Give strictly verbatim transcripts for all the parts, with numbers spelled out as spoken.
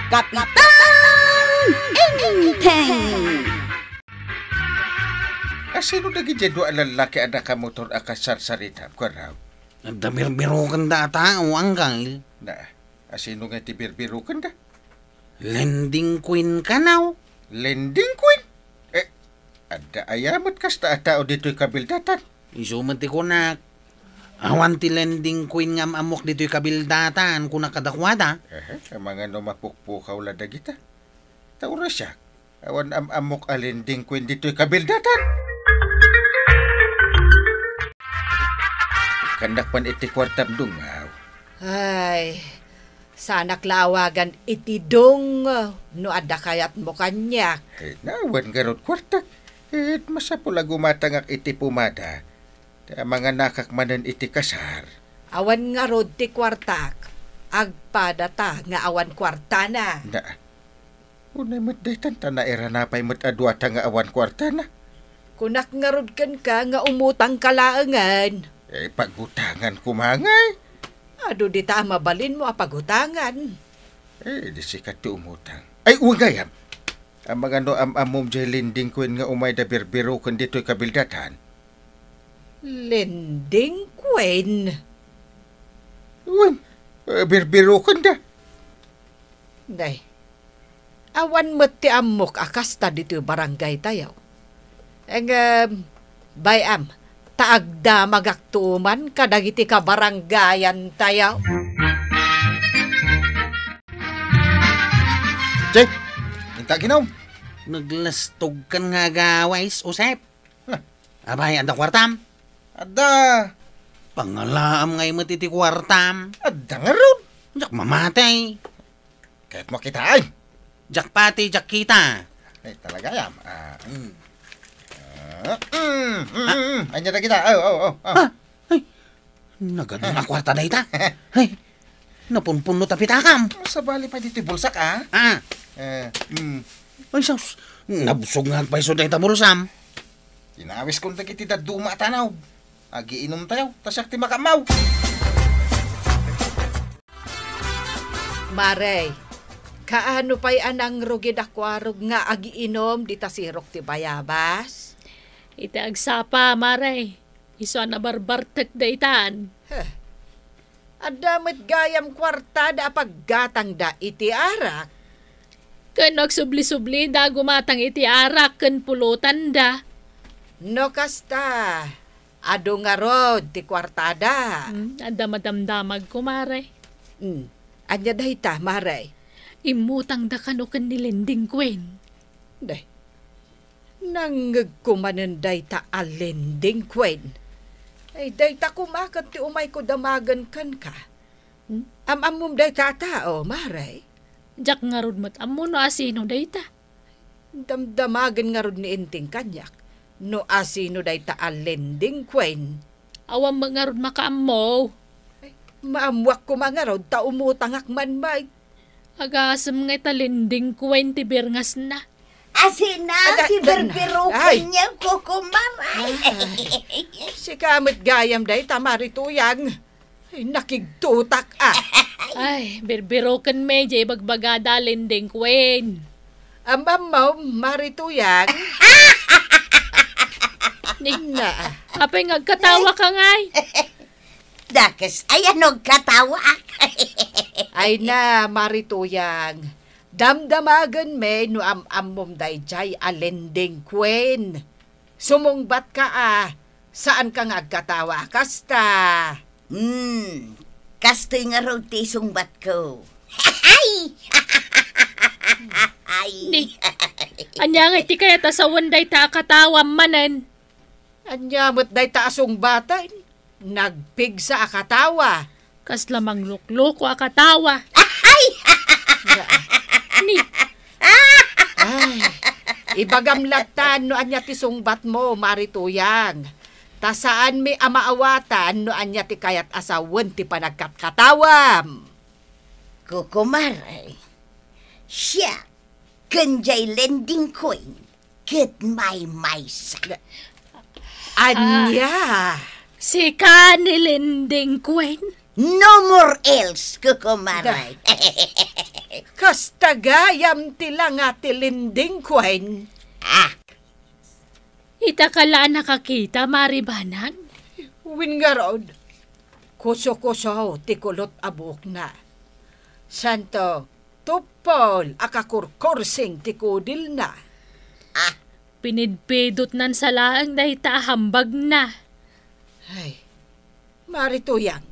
Kapitan Enteng! Asino dagiti dua a lallaki a nakamotor a kasarsarita, kuarog? Adda birbirokenda a tao, Anggal. Na, asino nga ti birbirokenda? Lending Queen kano? Lending Queen? Eh, adda aya met kasta a tao ditoy kabildatan? Isu met ti kunak. Awan ti Lending Queen nga am-ammok ditoy kabildatan, kunak kadakuada. Aha, amangan no mapukpukaw la dagita. Ta uray siak, awan am-ammok a Lending Queen ditoy kabildatan. Kannak man iti kuartam, Dong, aw. Ay, saanak la awagan iti Dong no adda kayatmo kaniak. Ay, na, awan ngarud kuartak. Et masapul a gumatangak iti pumada. Ta manganakak manen iti kasar. Awan ngarud ti kuartak. Agpadata nga awan kuartana. Na, unay met daytan ta nairana pay met a duata nga awan kuartana. Kunak ngarud kenka nga umutangka laengen. Eh, pagutangan koma ngay. Adu dita a mabalinmo a pagutangan. Eh, di sika ti umutang. Ay, uy, gayam. Amangan no am-ammom jay Lending Queen nga umay da birbiroken ditoy kabildatan? Lending Queen? Wen, eh, birbirokenda. Day, awan met ti ammok a kasta ditoy barangay tayo. Ngem, bay-am, ta agdamagakto man kadagiti kabarangayan tayo. Jay, inta ginom. Naglastogkan nga agaway, Josep. Huh. Abay, adda kuartam? Adda. Pangalaam ngay met iti kuartam. Adda ngarud. Diak mamatay. Kayatmo kitaan? Diak pati, diak kita. Ay, talaga yam. Ah, mm. Ah, mm, mm, Ah. mm. Anya dagita? Oh, oh, oh, oh. Ah, ay, nagadu nga kuarta dayta. Ay, napunpunno ta pitakam. Sabali pay ditoy bulsak, ah. Ah. Eh, mm. Ay, sus, nabsog nga agpayso dayta bulsam. Tinawiskon dagiti dadduma a tanaw. Agiinom tayo, ta siak ti makaammo. Mare, kaano pay a nangrugid a kuarog nga agiinom dita sirok ti bayabas? Iti agsapa, Mare, isu a nabarbartek daytan. Heh. Adda met gayam kuartada a paggatangda iti arak. Ken agsubli-sublida a gumatang iti arak ken pulotanda. No kasta, adu ngarud ti kuartada. Hmm, adda madamdamag, kumare. Hmm, ania dayta, mare? Immutangda kano ken ni Lending Queen. Day, nangngegko manen dayta a Lending Queen. Ay, dayta koma ket ti umayko damagen kenka. Hmm? Am-ammom dayta a tao, mare? Diak ngarud met ammo no asino dayta. Damdamagen ngarud ni Enteng kaniak no asino dayta a Lending Queen. Awan met ngarud makaammo. Ay, maammoak koma ngarud ta umutangak man met. Agasem ngay ta Lending Queen ti birngasna. Asina Ada-, ti ada na. Birbiro Ay. Kanya, kukumar. Ay. Ay. Sika met gayam dayta, Mare Tuyang. Ay, nakigtutak, ah. Ay, birbiroken met jay ibagbagada, Lending Queen. Am-ammom, Mare Tuyang. Ni-, Na. Apay nga agkatawa ka ngay? Dakes, ay, ano, agkatawa? Ay na, Mare Tuyang. Damdamagen met no am-ammom dayjay a Lending Queen. Sumungbat ka, ah. Saan ka nga agkatawa kasta? Hmm, kastoy ngarud ti isungbatko. Ay! Ay! Ni, ania ngay ti kayat a sawen dayta a katawa manen? Ania met dayta a sungbaten? Nagpigsa a katawa. Kasla manglukloko a katawa. Ay! Ni. Ay, ibagam latta no ania ti sungbatmo, Mare Tuyang. Ta saanmi a maawatan no ania ti kayat a sawen ti panagkatkatawam. Kukumare, siak ken jay Lending Queen ket maymaysa. Ania? Ah, sika ni Lending Queen? No more else, kukumare. Da. Kasta gayam ti langa ti lending queen. Ah, Ita ka la a nakakita, Mari Banang? Wen ngarud, kuso-kuso ti kulot a buokna. Santo, tuppol a kakurkursing ti kudilna. Ah, pinidpidotnan sa laeng dayta a hambagna. Ay, Mari Tuyang,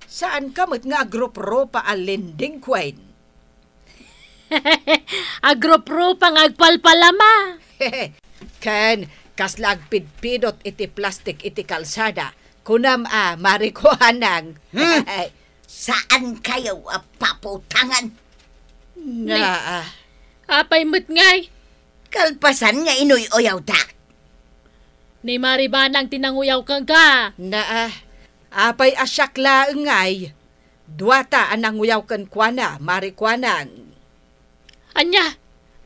saanka met nga agrupropa a lending queen? Agrupropa nga agpalpalama. Ken kasla agpidpidot iti plastik iti kalsada, kunam a Mari Kuanang. Hmm. Saankayo a paputangan? Na, ah. Apay met ngay? Kalpasan nga inuy-uyawda. Ni Mari Banang ti nanguyaw kenka. Na, ah. Apay a siak laeng ngay? Duata a nanguyaw kenkuana, Mari Kuanang. Ania?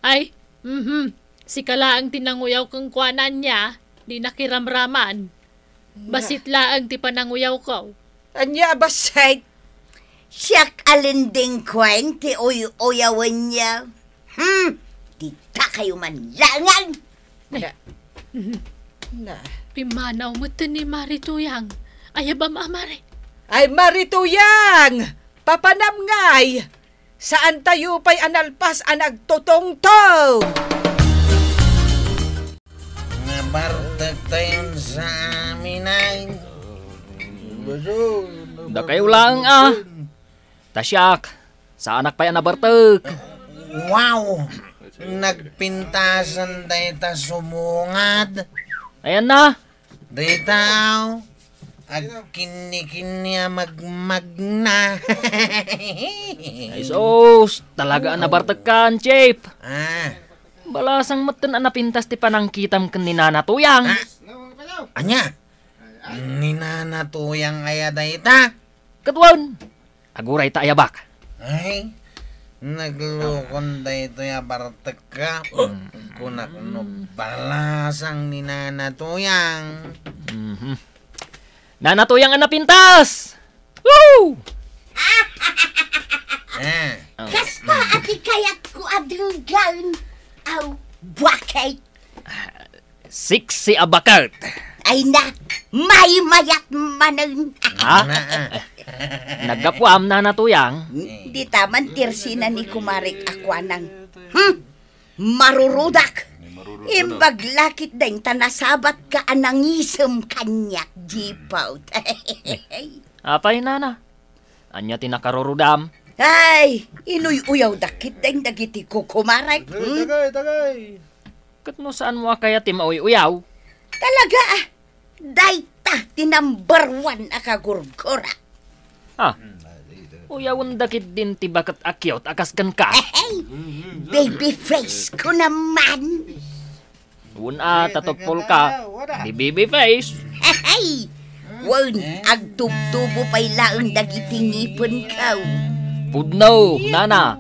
Ay, mhm. Sika laeng ti nanguyaw kenkuana ania, di nakiramraman. Nga. Bassit laeng ti pananguyawko. Ania a bassit? Siak a lending queen ti uy-uyawenyo. Hmm, dita kayo man langan. Na. Na. Pimmanaw met ni Mari Tuyang. Ayabam a, Mari. Ay, Mari Tuyang! Papanam ngay! Saantayo pay a nalpas a nagtutungtong! Nabartek tayon sa amin ay. Dakayo laeng a. Ta siak, saanak pay a nabartek. Wow! Nagpintasan dayta sumungad. Ayan na. Dayta, aw. Agkinni-kinni a magmagna. Ay, sus, talaga a nabartekkan, Chief. Ah. Balasang metten a napintas ti panangkitam ken ni Nana Tuyang. Ah. Ania? Ni Nana Tuyang aya dayta? Ket wen, agurayta a yabak. Ay, naglukon daytoy a bartekka. Mm. Kunak no balasang ni Nana Tuyang. Mhm. Nana Tuyang a napintas! Woo! Eh. Oh. Kasta a ti kayatko a denggen. Aw, bakit? Sexy a baket. Ay na, maymayat manen. Ha? Naggapuam, Nana Tuyang? Dita man ti ersena ni kumarek a kuanang, hmm, marurudak. Imbag la ketdin ta nasabatka a nangisem kaniak, Jipot. Apay, Nana? Ania ti nakarurudam? Ay, inuy-uyawda ketdin dagiti kukumarek, hmm? Tagay, tagay, tagay. Ket no saanmo a kayat ti mauy-uyaw? Talaga, ah. Dayta ti number one a kagurgura. Ah, uyawenda ketdin ti baket a cute a kas kenka. Hey, baby face ko naman. Wen a, tatuppolka, di baby face. Hey! Wen, agtubtubo pay laeng dagiti ngipenko. Pudno, Nana.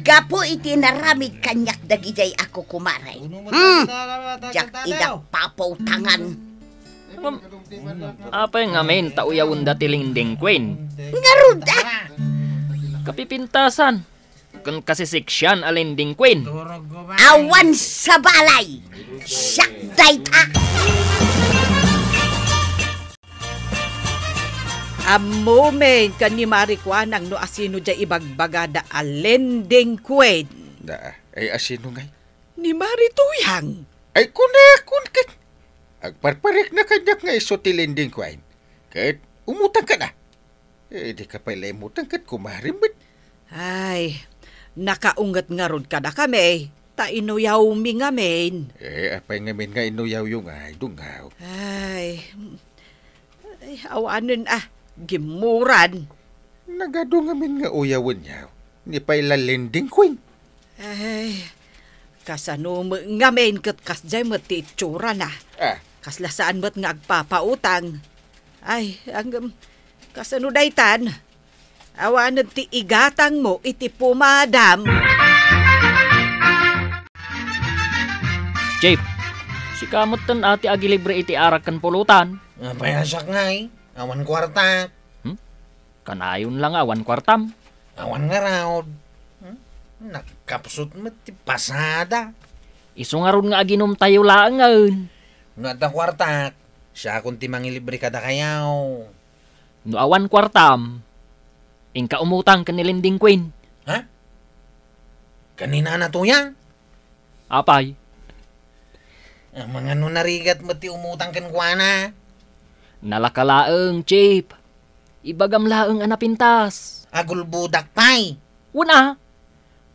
Gapu iti naramid kaniak dagidiay a kukumare. Hmm, diak ida papautangan. Ngem, apay ngamin ta uyawenda ti lending queen? Ngarud, ah! Kapipintasan. Ken kasiseksian a lending queen. Awan sa balay, siak dayta. Ammomin ken ni Mari Kuanang no asino diay ibagbagada a lending queen. Da, ay asino ngay? Ni Mari Tuyang. Ay, kunakon ket agparparikna kaniak nga isu ti lending queen. Ket umutang kada. Eh, di ka pay la imutang ket kumarem met. Ay, nakaunget ngarud kadakami, ta inuyawmi ngamin. Eh, apay ngamin nga inuyawyo ngay, dungaw? Ay, ay, awanen a, gimmuran. Nagadu ngamin nga uyawenyo, ni pay la lending queen. Ay, kasano met ngamin ket kasdiay met ti itsurana? Ah. Kasla saan met nga agpapautang. Ay, ang, um, kasano daytan? Awanen ti igatangmo iti pumadam. Chief, sika metten a ti agilibre iti arak ken pulutan. Apay a siak ngay, awan kuarta. Hmm? Kanayon la nga awan kuartam. Awan ngarud. Hmm? Nagkapsut met ti pasada. Isu ngarud nga aginumtayo laengen. No adda kuartak, siakon ti mangilibre kadakayo. No awan kuartam, inka umutang ken ni Lending Queen. Ha? Ken ni Nana Tuyang? Apay? Ah, mangano narigat met ti umutang kenkuana? Nalaka laeng, Chief. Ibagam laeng a napintas. Agulbodak pay. Wen a,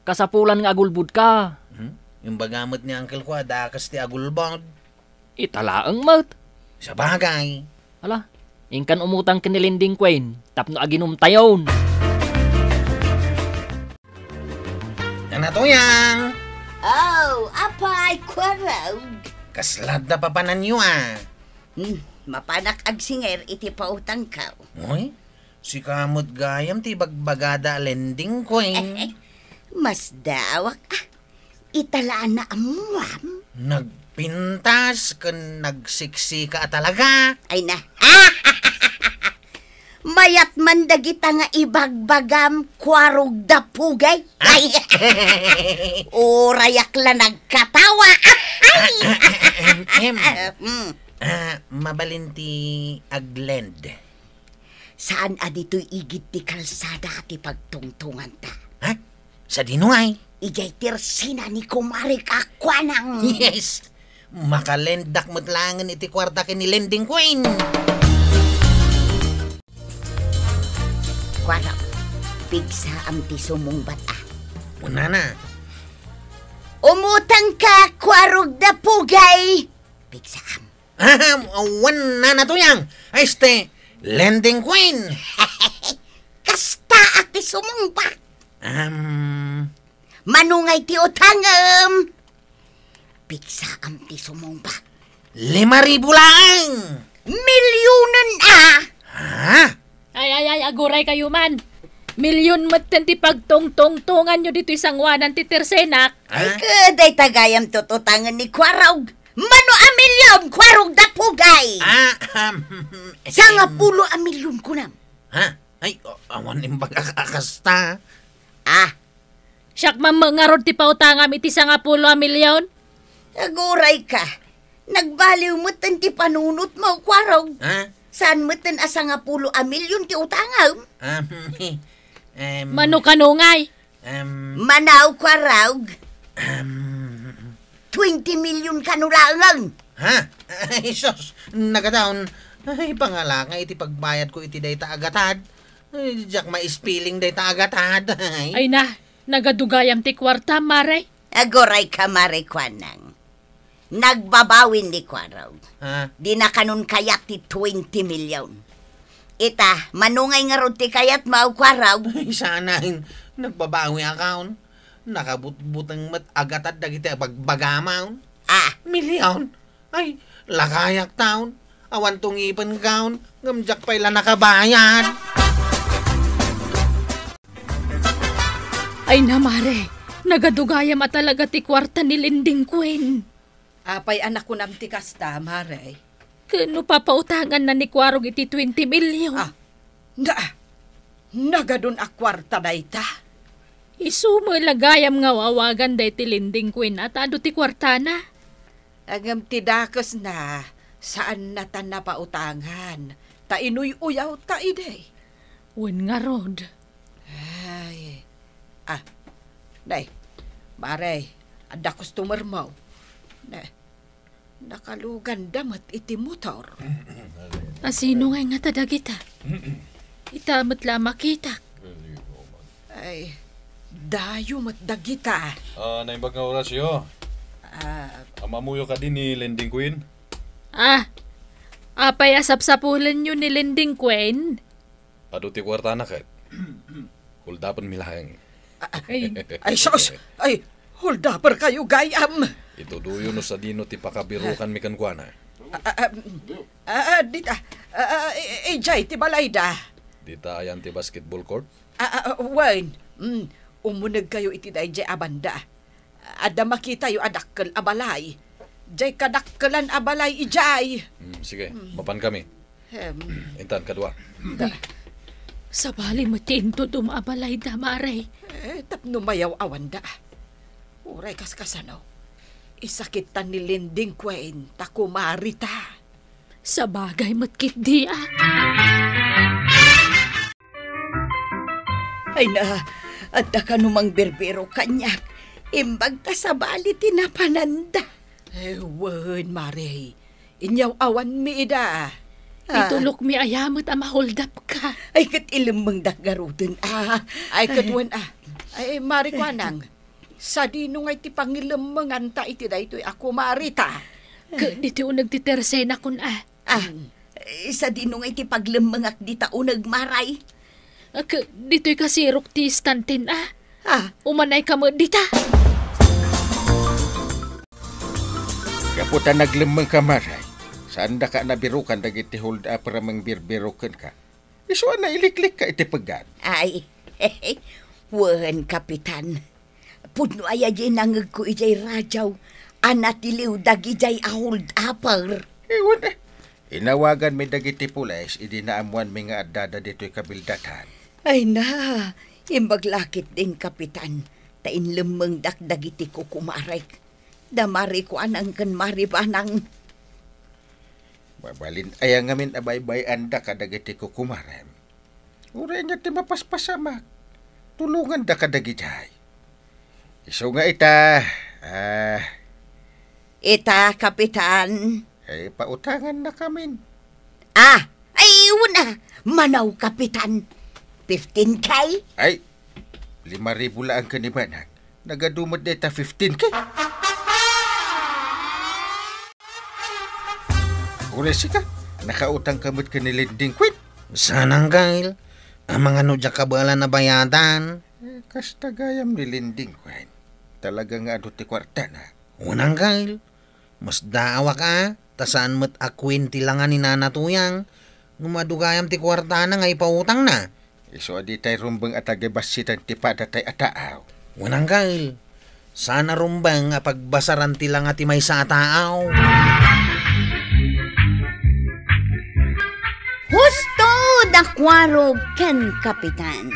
kasapulan nga agulbodka. Hmm? Imbaga met ni uncle ko a dakas ti agulbod. Ita laeng met. Sabagay. Ala, inkan umutang ken ni Lending Queen tapno aginumtayon. Nana Tuyang! Oh, apay, Kuarog. Kasla adda papananyo a? Hmm, mapanak agsinger iti pautangko. Uy, sika met gayam ti bagbagada a Lending Queen. Masdawak a. Ita la a naammuam. Nagpintas ken nagsiksika a talaga. Ay na. Mayat man dagita nga ibagbagam, Kuarog da Pugay. Ay. Urayak la nagkatawa. Ay. Em, em. Mm. Ah, mabalin ti aglend. Saan a ditoy igid ti kalsada ti pagtungtunganta. Ha? Sadino ngay? Idiay tersina ni kumarek a Kuanang. Yes! Makalendak met laengen iti kuarta ken ni Lending Queen. Kuarog, pigsaam ti sumungbat a. Kunana. Umutangka, Kuarog da Pugay. Pigsaam. Ahem, wen, Nana Tuyang. Ay, este, Lending Queen. Kasta a ti sumungbat. Am. Mano ngay ti utangem? Pigsaam ti sumungbat. Lima ribu laeng. Milionen a. Ha? Ay, ay, ay, aguraykayo man. Milyon metten ti pagtungtungtonganyo ditoy sangoanan ti tersenak. Ay, ha? Ket dayta gayam tututangen ni Kuarog. Mano a milyon, Kuarog da Pugay? Ah, um, Sangapulo a milyon kunam. Ha? Ay, a-, awan imbag a-, a kasta. Ah. Siak man met ngarud ti pautangam iti sangapulo a milyon? Agurayka. Nagbaliw metten ti panunotmo, Kuarog. Ha? Saan metten a sangapulo a milyon ti utangam? Um, em, Mano kano ngay? Em. Manaw, Kuarog. Em. Twenty million kano laengen. Ha? Ay, sus, nagadaon. Ay, pangalaka iti pagbayadko iti dayta a gatad. Ay, diak ma-spelling dayta a gatad. Ay. Ay na, nagadu gayam ti kuarta, Mare. Agurayka, Mare Kuanang. Nagbabawi ni Kuarog. Ha? Dina kanon kayat ti twenty million. Ita, mano ngay ngarud ti kayatmo, Kuarog? Ay, saan a, nagbabawi akon. Nakabutbuteng met a gatad dagiti bagbagam. Ah. Milyon? Ay, lakayak taon. Awan tungipen kaon, ngem diak pay la nakabayad. Ay na, Mare, nagadu gayam a talaga ti kuarta ni Lending Queen. Apay a nakunam ti kasta, Mare? Ken no papautanganna ni Kuarog iti twenty million? Ah, na, nagadun a kuarta dayta? Isu met la gayam nga aw-awagan dayta Lending Queen a ta adu ti kuartana. Ngem ti dakesna, saannata a pautangan, ta inuy-uyawta idi. Wen ngarud. Ay. Ah, nay, Mare, adda customermo. Ne, nakaluganda met iti motor. A sino ngay ngata dagita? Ita met la a makitak. Ay, dayo met dagita. Ah, naimbag nga orasyo. Ah. Ammoyo kadi ni Lending Queen? Ah, apay a sapsapulenyo ni Lending Queen? Adu ti kuartana ket. Huldapenmi laeng. Ay. Ay, sus! Ay, huldaperkayo gayam! Itudoyo no sadino ti pakabirukanmi kenkuana. Ah, ah, ah, mm, ah, ah, dita. Ah, ah, i-, i-, idiay ti balayda. Dita ayan ti basketball court? Ah, ah, ah, wen. Mm, umunegkayo iti daydiay a banda. Adda makitayo a dakkel a balay. Diay kadakkelan a balay idiay. Mm, sige, mm, mapankami. Em. Intan, kadua. Da. Sabali met ti intudom a balayda, Mare. Eh, tapno mayaw-awanda. Uray kaskasano, isakittan ni Linding Queen ta kumarita. Sabagay met ketdi a. Ay na, adda kano mangbirbiro kaniak. Imbag ta sabali ti napananda. Eh, wen, Mare. Inyaw-awanmi ida. Ah. Itulokmi aya met a mahuldapka. Ay, ket ilemmengdak garuden, ah. Ay, ket wen, ah. Ay, Mare Kuanang, sadino ngay ti pangilemmenganta iti daytoy a kumarita? Ket ditoy uneg ti tersenakon, ah. Ah, eh, sadino ngay ti paglemmengak dita uneg, Mare? Ah, ket ditoy kasirok ti istanten, ah. Ah. Umanayka met dita. Gapu ta naglemmengka, Mare, saandaka a nabirokan dagiti hold-upper a mangbirbiro kenka. Isu a nailiklikka iti peggat. Ay, wen, Kapitan. Pudno aya diay nangngegko idiay radio a natiliw dagidiay a hold-upper. Eh, wen, eh. Inawaganmi dagiti pulis idi naammoanmi nga addada ditoy kabildatan. Ay na, imbag la ketdin, Kapitan, ta inlemmengdak dagiti kukumarek. Da Mare Kuanang ken Mare Banang. Mabalin aya ngamin a baybay-anda kadagiti kukumarem? Uray ania ti mapaspasamak, tulonganda kadagidiay. Isu nga ita, ah, ita, Kapitan. Eh, pautangannakamin. Ah, ay, una, manaw, Kapitan. Fifteen K? Ay, lima ribu laeng ken ni Banang. Nagadu met dayta fifteen K. Uray sika, nakautangka met ken ni Linding Queen. Saan, Anggail? Amangan no diak kabaelan a bayadan. Eh, kasta gayam ni Linding Queen. Talaga nga adu ti kuartana. Wen, Anggail. Masdaawak a, ta saan met a Queen ti langa ni Nana Tuyang, ngem adu gayam ti kuartana nga ipautangna. Isu a ditay rumbeng a tagibassiten ti padatay a taaw. Wen, Anggail, saan a rumbeng a pagbasaran ti langa ti maysa a taaw. Husto da Kuarog ken Kapitan.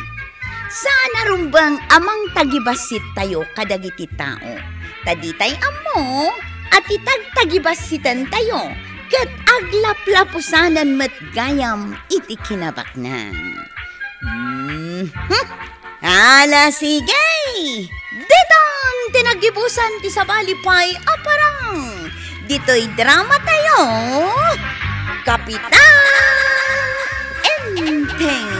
Saan a rumbeng a mangtagibassittayo kadagiti tao, ta ditay ammo a ti tagtagibassitentayo ket aglaplapusanan met gayam iti kinabaknang. Mhm. Ala, sige! Diton ti naggibusan ti sabali pay a parang. Ditoy drama tayo, Kapitan Enteng.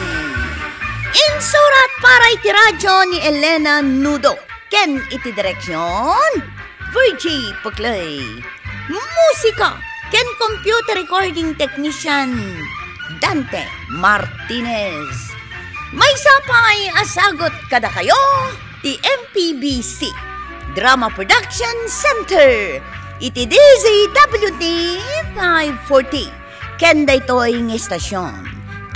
Insurat para iti radyo ni Elena Nudo ken iti direksyon, Virgie Puclay. Musika ken computer recording technician, Dante Martinez. Maysa pay a sagut kadakayo ti M P B C Drama Production Center iti D Z W T five forty. Ken daytoy nga istasyon,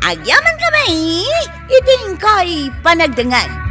agyamankami iti inkay panagdengngeg.